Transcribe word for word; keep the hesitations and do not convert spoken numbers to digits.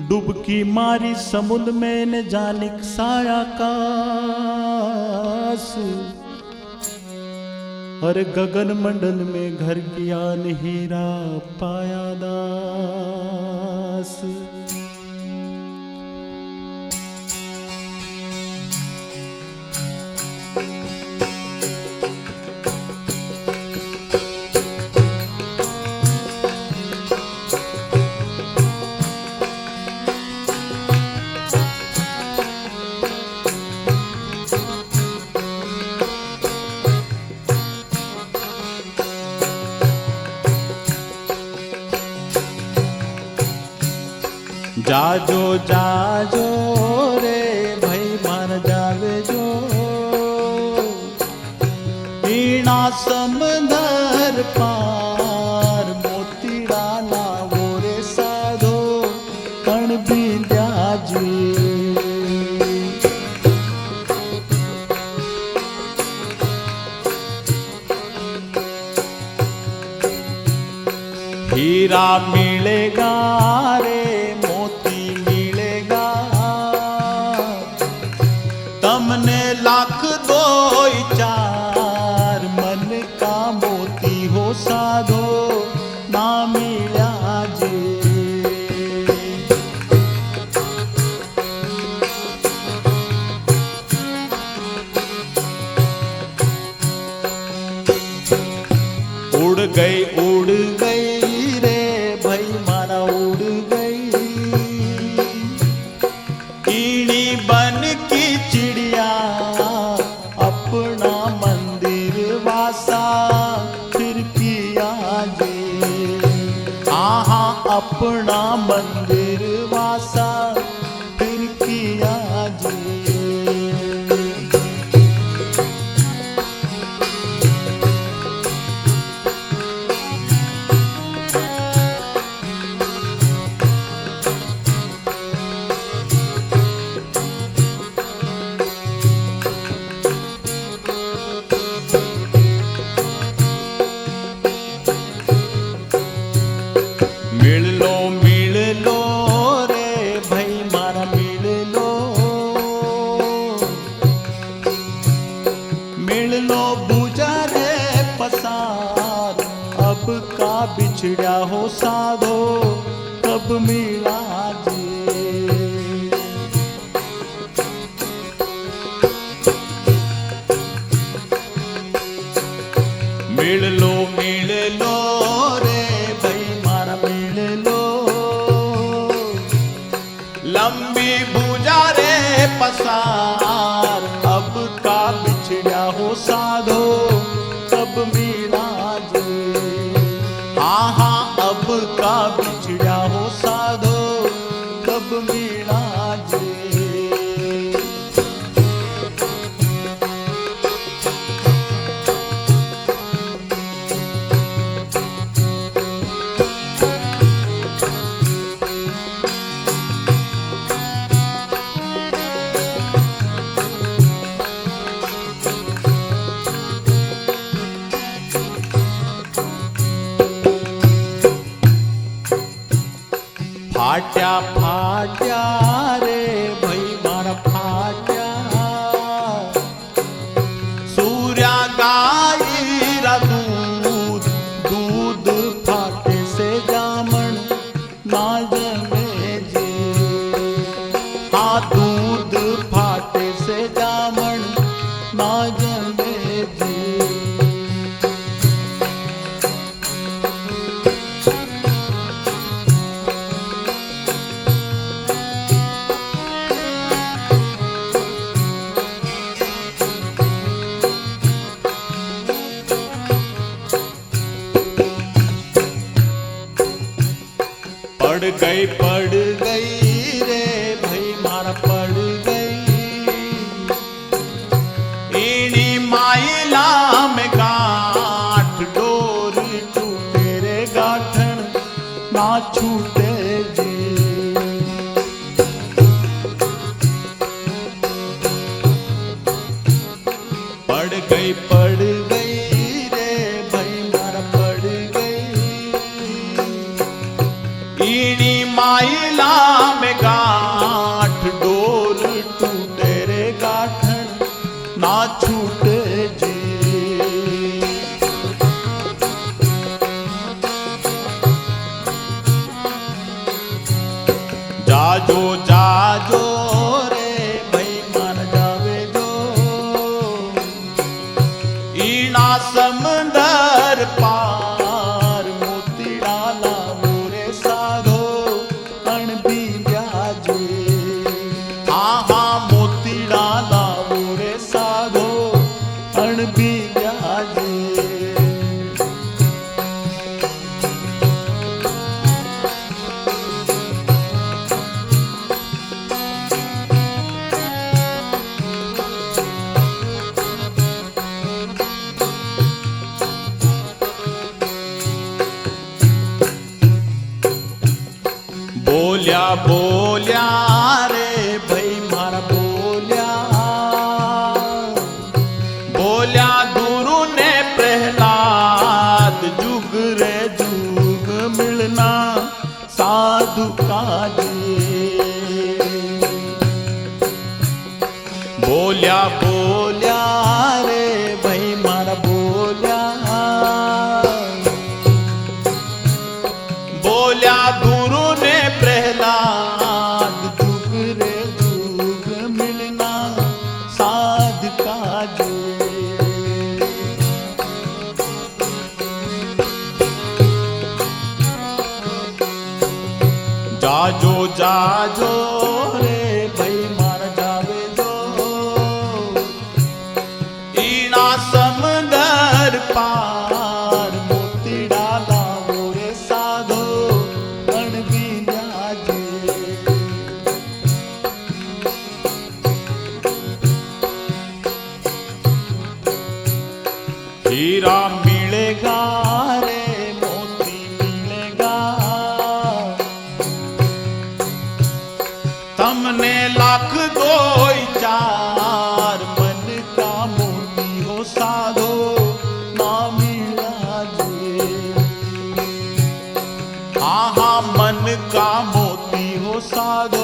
डुबकी मारी समुद्र में ने जानिक साया कास। अरे गगन मंडल में घर किया ने हीरा पाया दास। जाजो जाजो रे भाई मार जावे जो। इणा समंदर पार मोतीड़ा लावो रे साधो कण भी द्याजी। हीरा मिलेगा रे मोती मिलेगा, तमने लाख दो ही चार मन का मोती हो साधो ना मिल्या जे। उड़ गई, उड़ गई रे भाई मारा उड़ गई। इणी बन की चिड़िया अपना मंदिर वासा फिर किया जे। हाँ, हाँ, अपना मंदिर वासा फिर किया जे। मिल लो, मिल लो रे भाई मारा, मिल लो। मिल लो बुझा रे पसार, अब का बिछड़्या हो साधो, कब मिला जे। मिल लो, मिल लो रे भाई मारा, मिल लो। लंबी भुजा रे पसार, अब का बिछड़्या हो साधो, कब मिला जे। हाँ, हाँ, अब का बिछड़्या हो साधो, कब मिला जे। फाट्या फाट्या रे भाई मारा फाट्या। सूर्या गाई रा दूध, दूध फाटे से जामण ना जमे जी। हाँ, दूध फाटे से जामण ना जमे जी। पड़ गई, पड़ गई रे भाई मारा, पड़ गई। इणी मायला में गांठ डोरी टूटे रे गांठण ना छूटे जी। तो जाजो रे भाई मार जावे जो, इणा समंदर पार मोतीड़ा लावो रे साधो, अण भी ब्याजे। हाँ, हाँ, मोतीड़ा लावो रे साधो, अण भी ब्याजे। बोल्या, बोल्या रे भाई म्हारा बोल्या, बोल्या गुरु ने प्रहलाद, जुग रे जुग मिलना साधु का जी। बोल्या, बोल्या रे भाई म्हारा बोल्या, बोल्या गुरु ने प्रहलाद, जुग रे जुग मिलना साध का जी। जाजो, जाजो रे भाई मार जावे जो, इणा समंदर पार मोतीड़ा लावो रे साधो, अण भी ब्याजे। हीरा मिलेगा रे मोती मिलेगा, तमने लाख दोई चार, मन का मोती हो साधो ना मिला जे। हाँ, हाँ, मन का मोती हो साधो